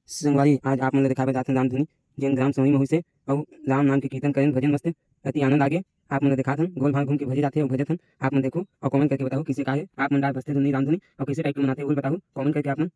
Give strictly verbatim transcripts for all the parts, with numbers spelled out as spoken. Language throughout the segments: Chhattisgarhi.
संगवारी, आज आप मन ल देखाबे जाथन रामधुनी, जेन ग्राम सवई म होइसे, अउ राम नाम के कीर्तन करेन, भजन मस्त, अति आनंद आगे। आप मन ल देखाथन, गोल भांग घूम के भजे जाथे अउ भजत हन। आप मन देखो अउ comment करके बताओ किसे का हे। आप मन डार बजथे धुनी रामधुनी अउ किसे type के मनाथे, वो बताओ comment करके आप मन।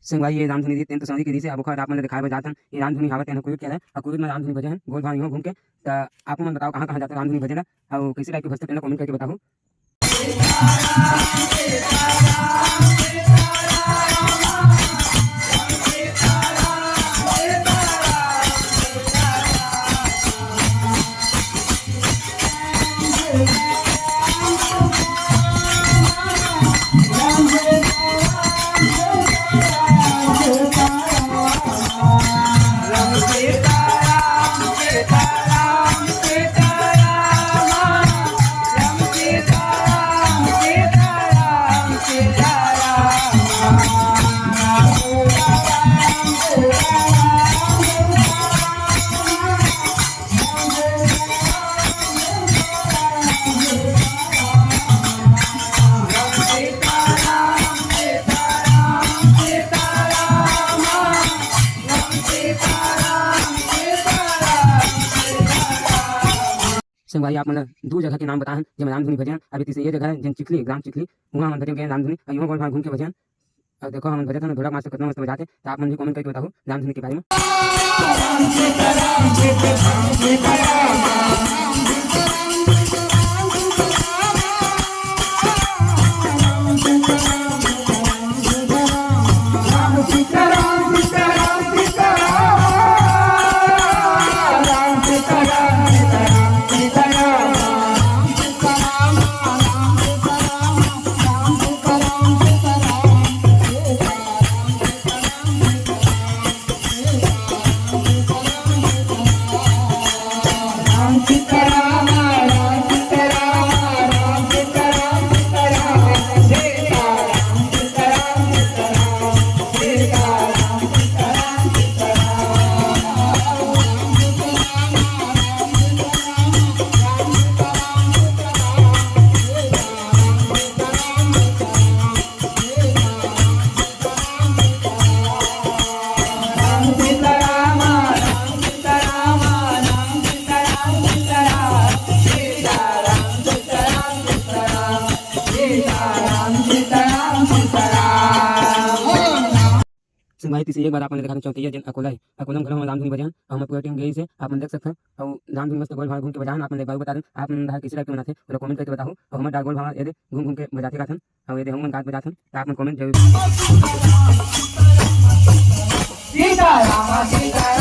संगवारी, ये रामधुनी रहिस, तेन तो समझ के रहिस हे। अब ओखर आप मन ल देखाए बर जात हन। ये रामधुनी हावय, तेन ह कुवेत के हरय, अउ कुवेत म रामधुनी भजे हन, गोल भांग इहों घूम के। त आप मन बताओ, कहाँ-कहाँ जाथे रामधुनी भजे ला, अउ कइसे type के भजथे, तेन ल comment करके बताहू। संगवारी, आप मन ल दू जगह के नाम बताहन, जेमा रामधुनी भजन। अभी तीसरे ये जगह हे, जेन चिखली, ग्राम चिखली, उहाँ हमन भजन गए रामधुनी। अउ इहों गोल भांग घूम के भजन। अउ देखो, हमन भजत हन, ढोलक master कतना मस्त बजाथे। त आप मन भी comment करके बताहू, रामधुनी के बारे म। भाई, तीसरी एक बार आप मन ला देखाथन चौथैया, जेन अकोला हे। अकोला में घलो हमर रामधुनी बजान, अउ हमर पूरा टीम गे रहिसे, आप मन देख सकथव। अउ रामधुनी मस्त गोल भांवर घूम के बजान, आप मन ला एक बार अउ बता देन, आप मन ला किसे टाइप के बनाथे, ओला कमेंट करके बताहू। अउ हमर डाक गोल भांवर ये दे घूम घूम के बजाथे गाथन, अउ ये दे हमन गात बजाथन, त आप मन कमेंट जरूर। सीताराम, सीताराम।